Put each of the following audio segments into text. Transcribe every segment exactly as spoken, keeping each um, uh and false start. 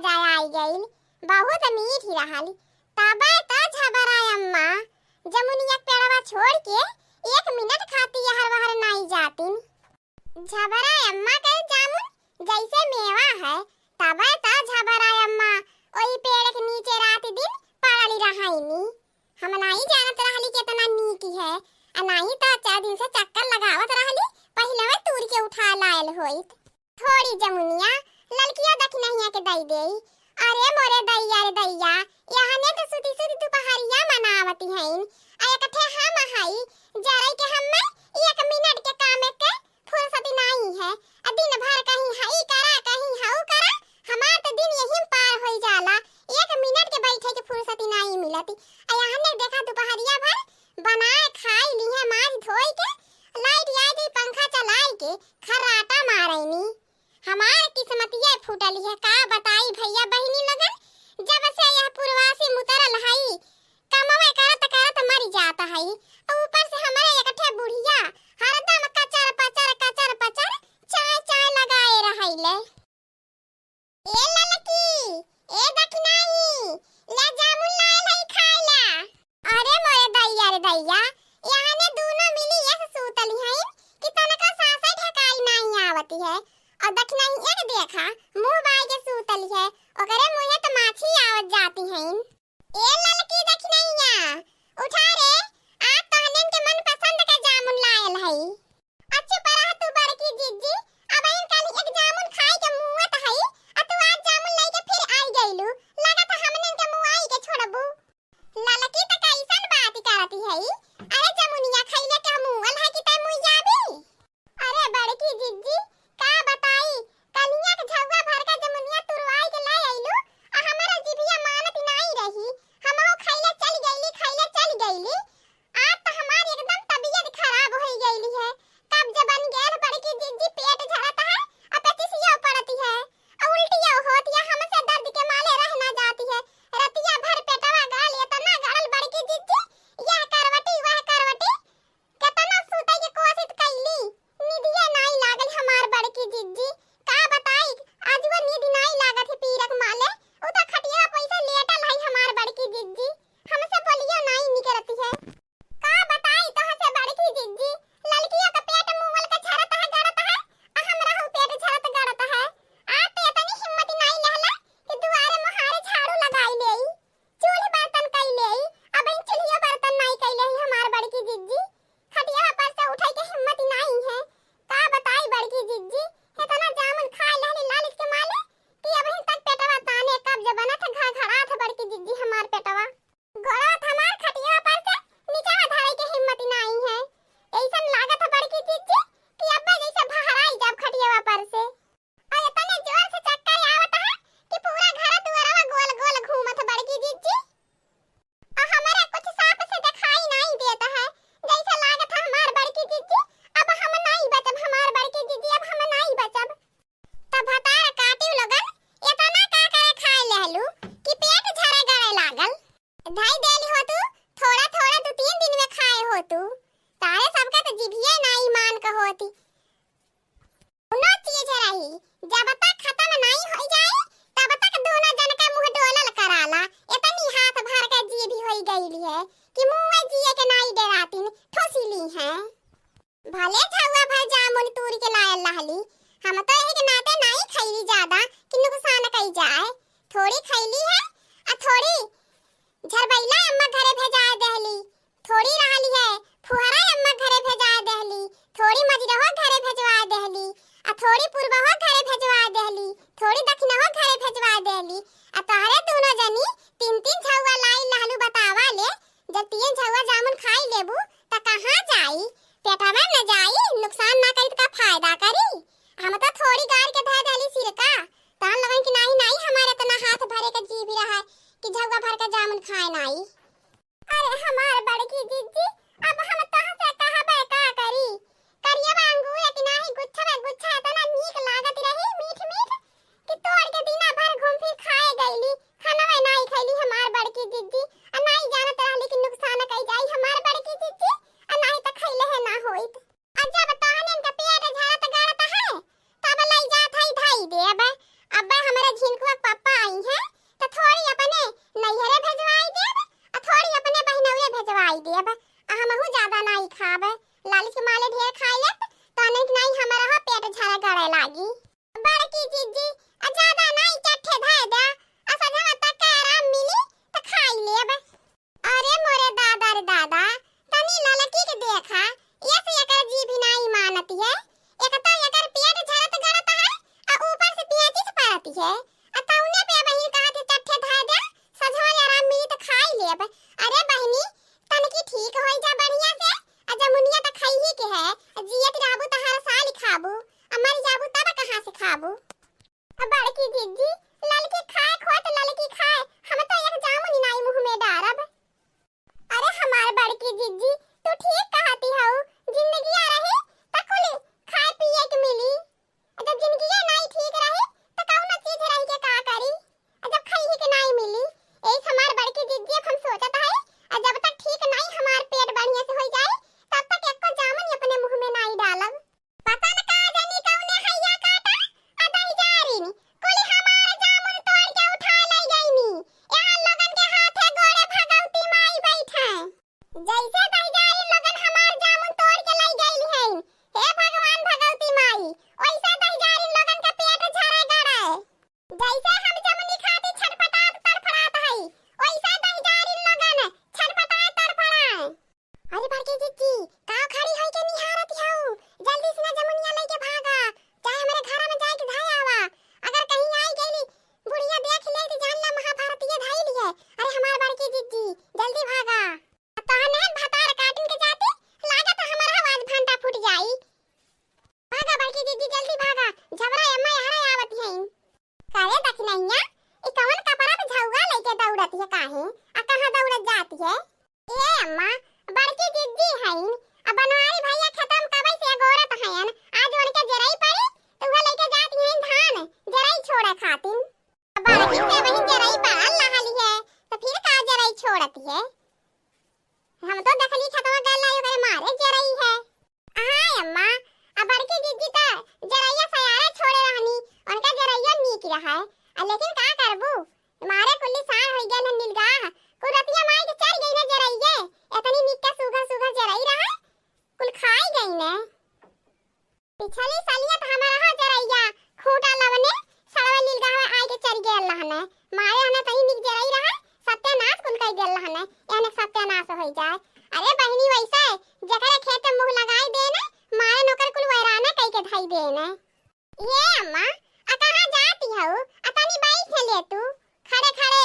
मजा आई गइल, बहुत मीठी रहल। तबे त झबरा अम्मा जमुनिया के पेड़वा छोड़ के एक मिनट खाती यहर वहर नाई जातिन। झबरा अम्मा के जामुन जैसे मेवा है, तबे त झबरा अम्मा ओही पेड़ के नीचे रात दिन पड़ल रहइनी। हम नाई जानत रहली केतना नीक है, आ नाई त चार दिन से चक्कर लगावत रहली, पहिले तूर के उठा लायल होइत। थोड़ी जमुनिया ललकिया दखिनहिया के दई देई। अरे मोरे दैया रे दैया, यहने त सुती सुती दुपहरिया मनावती हईन। आ एकठे हम हई, जरई के हम्मे एक मिनट के काम के फुर्सत नाई है। आ दिन भर कहीं हई करा, कहीं हऊ करा, हमार त दिन यही में पार होई जाला। एक मिनट के बैठे के फुर्सत नाई मिलती। आ यहने देखा दुपहरिया भर बनाए खाई लीहे माज धोई के, लाइट आई जाई पंखा चलाई के, खर्राटा मारैनी। हमार किस्मतिये फूटल है, का बताई भैया बहिनी लोगन, जब से यह पुरवासी मुतरल हई, कमवे करत करत मरि जात हई। अउ ऊपर से हमरे एकठे बुढ़िया हरदम कचर पचर, कचर पचर, चाय चाय लगाए रहैले। ए ललकी, ए दखिनाही, ले जामुन लायल हई खाए ला। अरे मोरे दैया रे दैया, यहने दूनो मिली यस सूतली हईन कि तनका साँसे ढकाई नाई आवती है। अउ दखिनाही एक देखा, मुँह बाई के सूतली है, ओकरे मुँहे त माछी आवत जाती हईन। ए ललकी दखिनहिया, उठा रे, आज तोहनेन के मनपसंद के जामुन लायल हई। आ चुप रह तू बड़की जिज्जी, अबहिन काल्हि एक जामुन खाई के मुअत हई, आ तू आज जामुन लइके फिर आई गइलू। लागत ह हमनेन के मुआई के छोड़बू। ललकी त कइसन बात करती हई? अरे जमुनिया खइले के मुअल है कि तै मुइ जाबी? अरे बड़की जिज्जी, का बताई, कलिया के झउआ भर का जमुनिया तुरवाई के ले अइलू, आ हमारा जिभिया मानत नाई रही। हमहू खइले चल गइली, खइले चल गइली। आज त हमार एकदम तबियत खराब होइ गइली है। कब्ज बन गयल बड़की जिज्जी, पेट झरत है, आ पेचिसिया पड़ती है, आ उल्टिया होती है, हमसे दर्द के माले रह ना जाती है। रतिया भर पेटवा गड़ल, एतना गड़ल बड़की जिज्जी, यह करवटी, वह करवटी, केतना सूते के कोशिश कइली, निदिये नाई लागल हमार बड़की जिज्जी। का बताई, आजुओ नींद नाई लागत है पीरक माले। उ त खटिया पे से लेटल है हमार बड़की जिज्जी, हमसे बोलियो नाई निकरती है। का बताई तोहसे बड़की जिज्जी, ललकिया के पेट मुअल के झरत है, गड़त है, आ हमरा हऊ पेट झरत गड़त है। आज त एतनी हिम्मत नाई लहला कि दुआरे मोहारे झाड़ू लगाई लेई। चूल्ह बर्तन कई लेई, अबहिन चूल्हियो बर्तन नाई कई लेई हमार बड़की जिज्जी। खटिया पर से उठे के हिम्मत नाई है। का बताई बड़की जिज्जी, इतना जामुन खाए लहली लालच के माले कि अबहिन तक पेटवा ताने कब्ज बनत है, घड़घड़ात है बड़की जिज्जी हमार पेटवा। गोड़वा त हमार खटिया पर से नीचवा धरे के हिम्मत नाई है। ऐसन लागत है बड़की जिज्जी कि अब्बे जैसे भहराई जाब खटिया पर से। अउर इतने जोर से चक्कर आवत है कि पूरा घर दुआरवा गोल गोल घूमत बड़की जिज्जी। अउर हमरा कुछ साफ से देखाई नाई देत है, जैसे लागत है हमार बड़की जिज्जी, अब हम नाई बचब, हमार बड़की जिज्जी, अब हम नाई बचब। तब भतार काटिव लोगन, इतना का करे खाए लेहलू कि पेट झरे गड़े लागल। धई देली हो तू, थोड़ा थोड़ा दू तीन दिन में खाए हो तू। तारे सबका त जिभिये नाई मान क होती। कौनो चीज रही, जब तक खतम नाई होई जाए, तब तक दोनों जन के मुंह डोलल कराला। इतनी हाथ भर के जीभ होई गईली है कि मुंह में जिए के नाई डेरातिन, ठोसी ली है। भले झउआ भर जामुन तूर के लायल रहली, हम तो यही के नाते नाई खैली ज्यादा कि नुकसान कई जाए। थोड़ी खैली है, आ थोड़ी झरबैला अम्मा घरे भेजाए देहली, थोड़ी रहली है, फुहरा अम्मा घरे भेजाए देहली, थोड़ी मजरहो घरे भेजवाए देहली, आ थोड़ी पुरबहो घरे भेजवाए देहली, थोड़ी दक्षिणहो घरे भेजवाए देहली। आ तोहरे दोनों जनी तीन तीन झउआ लाई लहलू बतावा ले, जब तीन झउआ जामुन खाई लेबू, त कहाँ जाई? पेटवा में न जाई, नुकसान ना करी त का फायदा करी? हम तो थोड़ी गार के धर देहली सिरका, तहन लगन कि नाई, नाई, हमारे इतना हाथ भरे के जी भी रहा है कि झउआ भर के जामुन खाए नाई। अरे हमार बड़की जिज्जी, अब हम तोहसे कहबे का करी? करियवा अंगूर कि नाही गुच्छवे गुच्छा इतना नीक लागत रही, मीठ मीठ, कि तोड़ के दिना भर घूम फिर खाए गईली, खानवे नाही खैली हमार बड़की जिज्जी, आ नाही जानत रहली कि नुकसान कई जाई हमार बड़की जिज्जी, आ नाही त खैले है ना होइत। आ जब तोहनिन के पेट झरत गड़त है, तब लई जात है धई देब। अब्बे हमरे झिनकुआ के पप्पा आई है। आ तौने पे बहिन कहत है चट्ठे धइ दे, सझवा आराम मिली त खाई लेब। अरे बहिनी, तनकी ठीक होई जा बढ़िया से। आ जमुनिया त खइही के है, आ जियत रहबू त हर साल खाबू, आ मर जाबू तब कहाँ से खाबू? आ बड़की जिज्जी, ललकी खाए खोए त ललकी खाए, हम तो एक जामुन नाई मुँह में डारब। अरे हमार बड़की जिज्जी, तू ठीक कहती हऊ, जिंदगिया रही त कुल खाए पिए के मिली। जब जिंदगिया नाई ठीक रही त कौनो चीज रही के का करी? जब खइही के नाई मिली, यही से हमार बड़की जिज्जी अब हम सोचत हई, आ जब तक ठीक नाई हमार पेट बढ़िया से होई जाई, तब तक एको जामुन अपने मुँह में नाई डालब। पता न का जानी कौने हैया काटा, आ दहिजारिन, कुल हमार जामुन तोड़ के उठा लई गईनी। यहाँ लोगन के हाथे गोड़े भगवती माई बैठे। जैसे दहिजारिन लोगन हमार जामुन तोड़ के लई गइल हईन, हे भगवान भगवती माई, वैसे दहिजारिन लोगन के पेट झरे गड़े। जैसे हम जमुनी खातिर छटपटात तड़फड़ात हई, वैसे दहिजारिन लोगन छटपटाए तड़फड़ाए। अरे बड़की जिज्जी, का खड़ी होई के निहारत हऊ? जल्दी से ना जमुनिया लेके भागा, चाहे हमरे घर में जाए के धइ आवा। अगर कहीं आई गईली बुढ़िया देख ले त जान ला महाभारतिये धइली है। अरे हमार बड़की जिज्जी, जल्दी भागा। तहने भतार काटिन के जाती, लागत हमर आवाज भंटा फूट जाई। भागा बड़की जिज्जी, जल्दी भागा, झबरा अम्मा यहरे आवत हईन। करे दखिनैया, ई कवन कपड़ा पे झउआ लइके दौड़त है काहे? आ कहाँ दौड़त जात है? ए अम्मा, बड़की जिज्जी हईन, आ बनवारी भैया खेतवा में कबई से अगोरत हयन, आज उनके जरई पड़ी, त उहे लइके जात हईन धान, जरई छोड़े खातिन। आ बड़की से वही जरई पड़ल रहली है, त फिर का जरई छोड़त है? हम तो देखली खेतवा गल आई ओकरे मारे जरई है। हाँ अम्मा, आ बड़की जिज्जी त जरइया सयारे छोड़े रहनी, उनका जरइया नीक रहे। आ लेकिन का करबू, मारे कुल्ली सार होई गइल है नीलगाह, कुल रतिया माई के चर गई ना जरइये, इतनी नीक के सुघर सुघर जरई रहे, कुल खाई गई ने। पिछली सलिया त हमारा हा जरइया खूंटा लवने सड़वे नीलगाहवा आए के चर गयल रहने। मारे हने तही निक जरई रहे, सत्यानाश कुल कई देल रहने। एहने सत्यानाश होई जाए। अरे बहिनी, वैसे जेकरे खेत में मुंह लगाई देने, मारे नोकर कुल वैराने कई के धई देने। ये अम्मा, आ कहाँ जाती हऊ? आ तनी बैठ ले तू, खड़े खड़े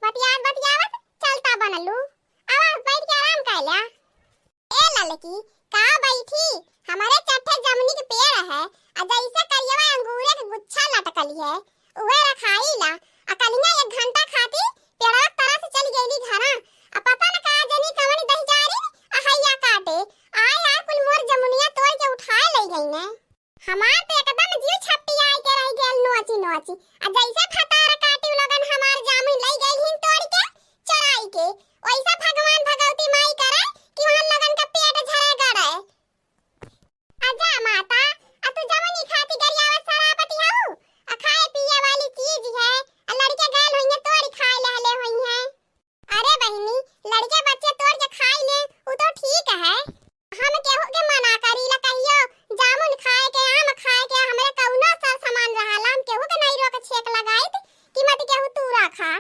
बतियात बतियावत चलता बनलू। आवा, बैठ के आराम कर ल्या। ए ललकी, का बैठी? हमरे चट्ठे जमुनी के पेड़ है, आ जैसे करियवा अंगूरे के गुच्छा लटकली है, उहे रखाई ला। आ कलिया एक घंटा खातिर पेड़वा के तरह से चली गईली घरा। आ पता न का जनी कवनी दहिजारी आ हैया काटे, आय आय कुल मोर जमुनिया तोड़ के उठाए ले गई ने। हमार तो एकदम जीव छपटियाई के रह गयल नोची नोची। आ जैसे भतार काटी उ लोगन हमार जामुन लई गइल हिन तोड़ के, चोराई के, वैसे भगवान भगवती माई करे कि उहन लोगन का पेट झरे गड़े। आ जा माता, आ तू जमुनी खाती गरियावत सरापति हऊ, आ खाए पिए वाली चीज है, आ लड़के गयल होइहें तोड़ खाए लहले होइहें। अरे बहिनी, लड़के बच्चे तोड़ के खाई ले, उ तो ठीक है। हम केहू के मना करीला कहियो जामुन खाए के, आम खाए के, हमरे कउनो सर सामान रहाला, हम केहू के नहीं रोक छेक लगाइत कि मत केहू तूरा खा।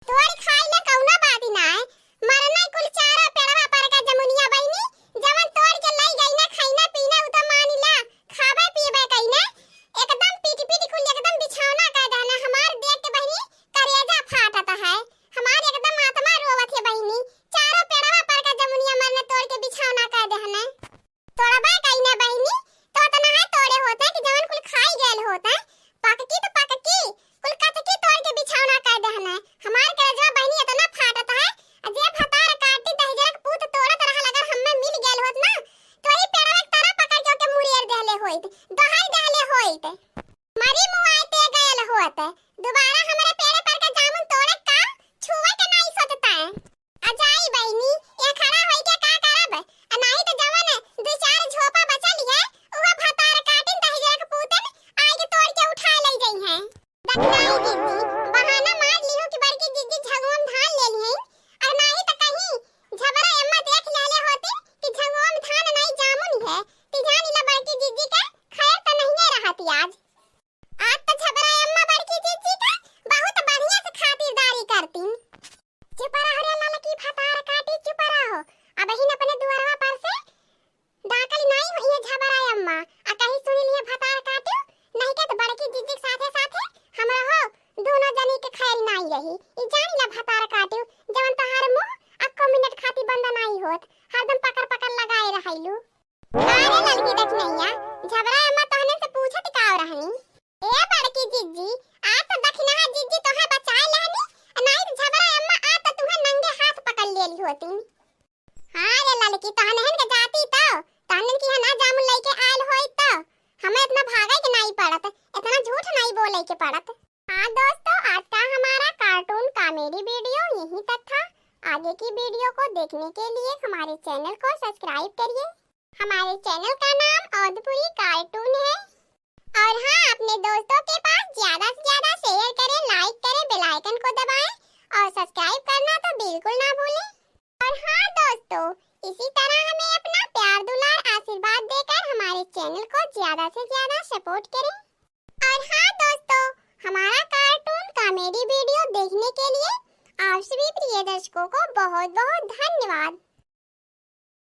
तोड़ खाई ले कउनो बात ना है, मरना कुल चारों पेड़वा पर का जमुनिया बहिनी, जवन तोड़ के लई गई ना, खइना पीना उ तो मानिला, खाबे पीबे कइने, एकदम पीट पीट कुल एकदम बिछौना कर देहने, हमार देख के बहिनी करेजा फाटत है। हमार एकदम आत्मा रोवत है बहिनी, चारों पेड़वा पर का जमुनिया मरने तोड़ के बिछौना कर देहने। तोड़बा कइने बहिनी, तो उतना है तोड़े होते कि जवन कुल खाई गयल होते। पककी तो पककी, कुल कतकी तोड़ के बिछौना कर देहने। हमार करेजवा बहिनी इतना फाटत है, आ जे भतार काटी दहिजरक पूत तोड़त रहल अगर हमें मिल गयल होत ना, तो ही पेड़वा के तरा पकड़ के ओके मुड़ेर देहले होइत, दहाई देहले होइत। मरी मुआए ते गयल होत, दोबारा हमरे पेड़े पर के जामुन तोड़े का, छुए के नाई सोचता है। आ जाई बहिनी, यहाँ खड़ा होई के का करब? आ नाही तो जवन दुई चार झोपा बचल है, उहे भतार काटिन दहिजरक पूतन आइ के तोड़ के उठा लई जइहें। दखिनाई जिज्जी, बहाना मार लिहो कि बड़की जिज्जी झगुआ में धान ले लिहें, और नाही तो कहीं झबरा अम्मा देख लेले होती कि झगुआ में धान नाई जामुन है, ती जानी ला बड़की जिज्जी के खैर तो नहीं रहती आज। आज तो झबरा अम्मा बड़की जिज्जी के बहुत बढ़िया से खातिरदारी करतीन। चुप रहो रे ललकी भतार काटी, चुप रहो। अबहिन अपने दुआरवा पर से दाखिल नाई होइहें झबरा अम्मा, आ कहीं सुनी लिए भतार काटू, नहीं के तो बड़की जिज्जी के साथे साथे रही। ई जानी ला भतार काटू, जवन तोहार मुंह अक्को मिनट खाती बंद नाई होत, हरदम पकड़ पकड़ लगाए रहैलू। अरे ललकी दखिनैया, झबरा अम्मा तोहने से पूछत का रहनी? ए बड़की जिज्जी, आ तो दखिनहा जिज्जी तोहे बचाए लहनी, नाई तो झबरा अम्मा आ तो तुहे नंगे हाथ पकड़ लेली होती। हाँ रे ललकी, तहनहन के जाती तो, तहनन की है ना जामुन लेके आयल होई तो, हमें इतना भागे के नाई पड़त, इतना झूठ नाई बोले के पड़त। हाँ दोस्तों, आज का हमारा कार्टून कॉमेडी वीडियो यहीं तक था। आगे की वीडियो को देखने के लिए हमारे चैनल को सब्सक्राइब करिए। हमारे चैनल का नाम अवधपुरी कार्टून है। और हाँ, अपने दोस्तों के पास ज्यादा से ज्यादा शेयर करें, लाइक करें, बेल आइकन को दबाएं और सब्सक्राइब करना तो बिल्कुल ना भूलें। और हाँ दोस्तों, इसी तरह हमें अपना प्यार, दुलार, आशीर्वाद देकर हमारे चैनल को ज्यादा से ज्यादा सपोर्ट करें। और हाँ दोस्तों, हमारा कार्टून कॉमेडी वीडियो देखने के लिए आप सभी प्रिय दर्शकों को बहुत बहुत धन्यवाद।